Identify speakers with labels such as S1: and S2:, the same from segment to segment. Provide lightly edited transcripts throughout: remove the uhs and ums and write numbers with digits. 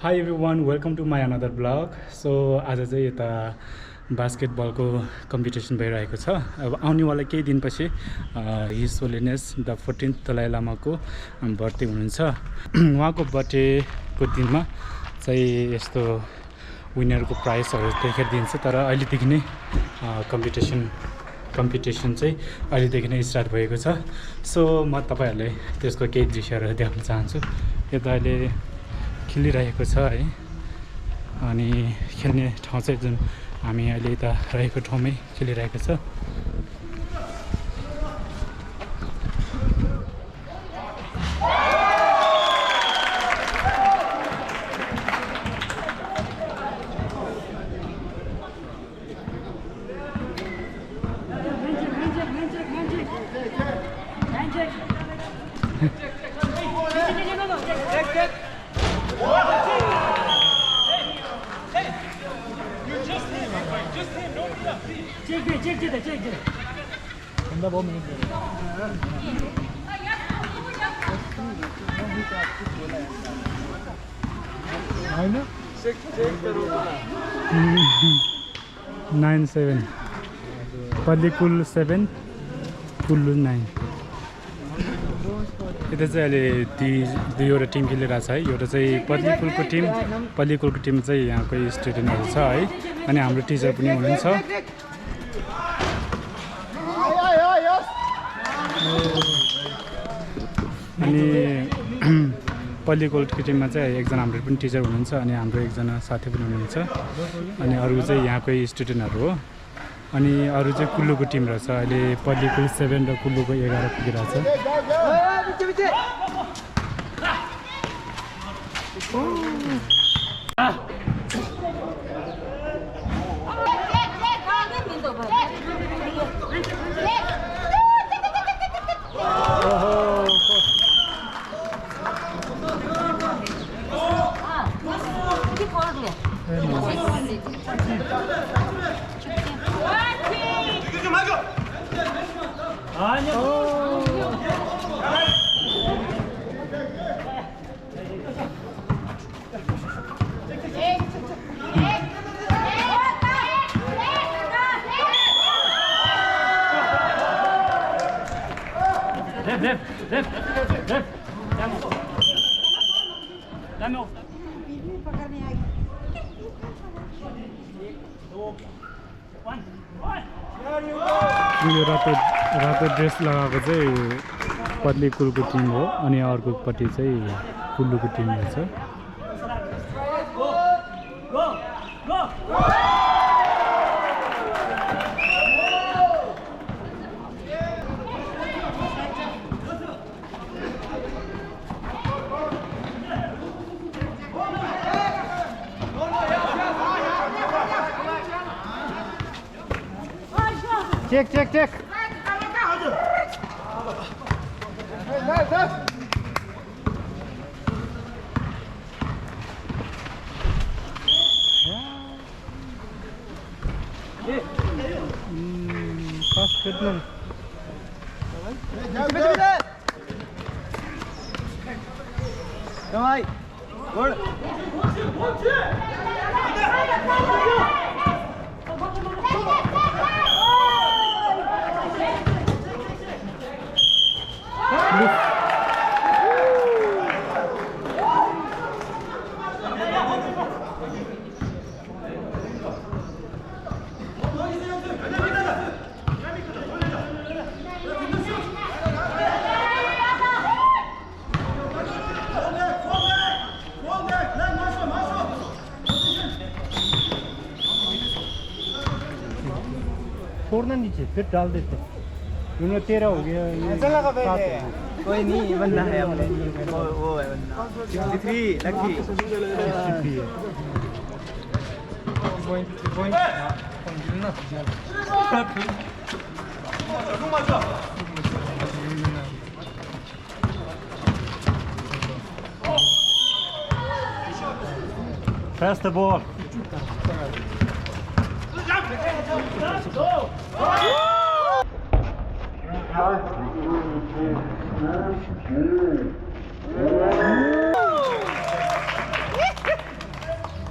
S1: Hi everyone, welcome to my another blog. So आज चाहिँ यता बास्केटबलको कम्पिटिसन भइरहेको छ। अब आउनेवाला केही दिनपछि हिज होलिनेस द 14th दलाई लामाको बर्थडे हुनुहुन्छ। उहाँको बर्थडेको दिनमा चाहिँ यस्तो विनरको प्राइजहरू देखाइदिन्छ। तर अहिलेदेखि नै कम्पिटिसन चाहिँ अहिलेदेखि नै स्टार्ट भएको छ। सो म तपाईहरुलाई त्यसको केही दृश्यहरू देखाउन चाहन्छु। यता अहिले खेलिरहेको छ है। अनि खेल्ने ठाउँ चाहिँ जुन हामी अहिले यता रहेको ठाउँमै खेलिरहेको छ। होइन 9-7 पल्लीकुल 7 कुल्लु 9। यता चाहिँ अहिले दुईवटा टिम खेलिरहेको छ है। एउटा चाहिँ पल्लीकुलको टिम चाहिँ यहाँकै स्टुडेन्टहरू छ है। अनि हाम्रो टिचर पनि हुनुहुन्छ। अनि पल्लीकुलको टिममा चाहिँ एकजना हाम्रो पनि टिचर हुनुहुन्छ। अनि हाम्रो एकजना साथी पनि हुनुहुन्छ। अनि अरू चाहिँ यहाँकै स्टुडेन्टहरू हो। अनि अरू चाहिँ कुल्लुको टिम रहेछ। अहिले पल्लीकुल 7 र कुल्लुको 11 पुगिरहेछ। यो रातो ड्रेस लगाएको चाहिँ पल्लीकुलको टिम हो। अनि अर्कोपट्टि चाहिँ कुल्लुको टिम रहेछ। चेक छोड़ना नीचे फिर डाल देते। इन्होंने 13 हो गया।
S2: कोई नहीं बनना है हमने। वो है बनना 63 lucky point
S1: Pass the ball.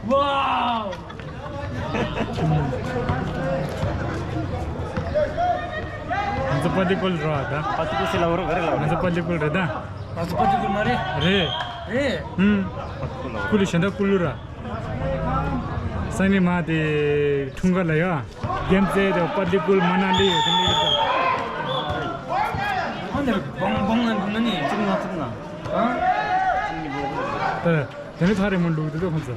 S2: 와우.
S1: Ang sa palikol rada.
S2: Pati ko sila uro gare
S1: Ang sa palikol rada.
S2: pati ko mare.
S1: Re. Kuli shanda kulura. Sani ma de thunga laya. Game se de palikol manali.
S2: 근데 멍멍한 분이 찍나. 어?
S1: 네. 걔네 사람은 누구도 혼자.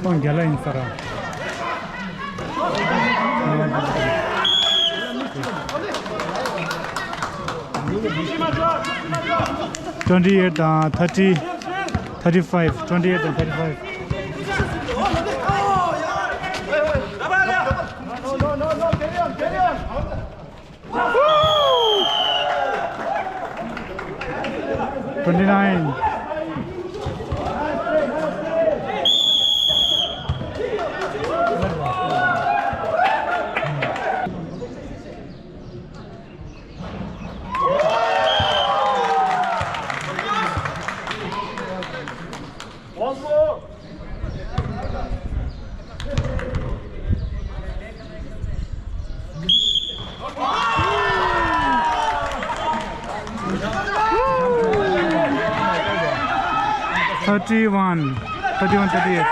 S1: Bang gala insara. 28, 30, 35, 28 and 35. Woo! 29. Thirty-one, 38.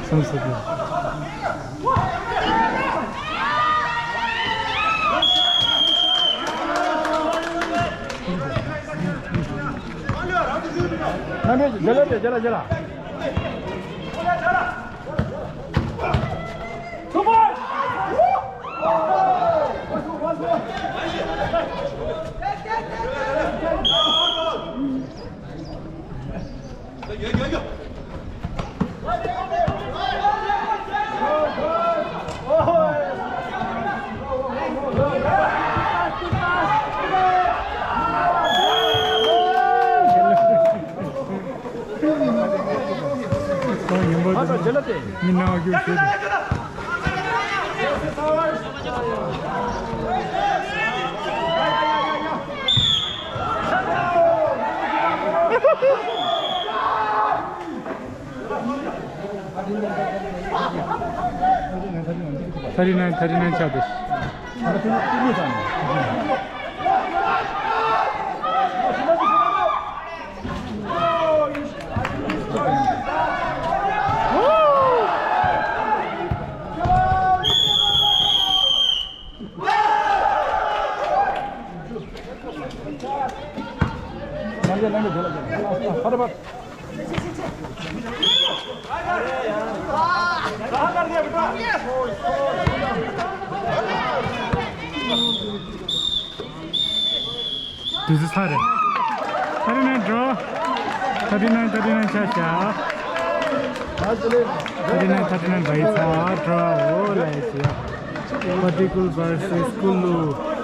S1: 선수들. जला Thirty-nine Chadish. तुझं सारे 39 draw 39 चाचा 39 भाइ छ draw हो like प्रतिकूल versus Kullu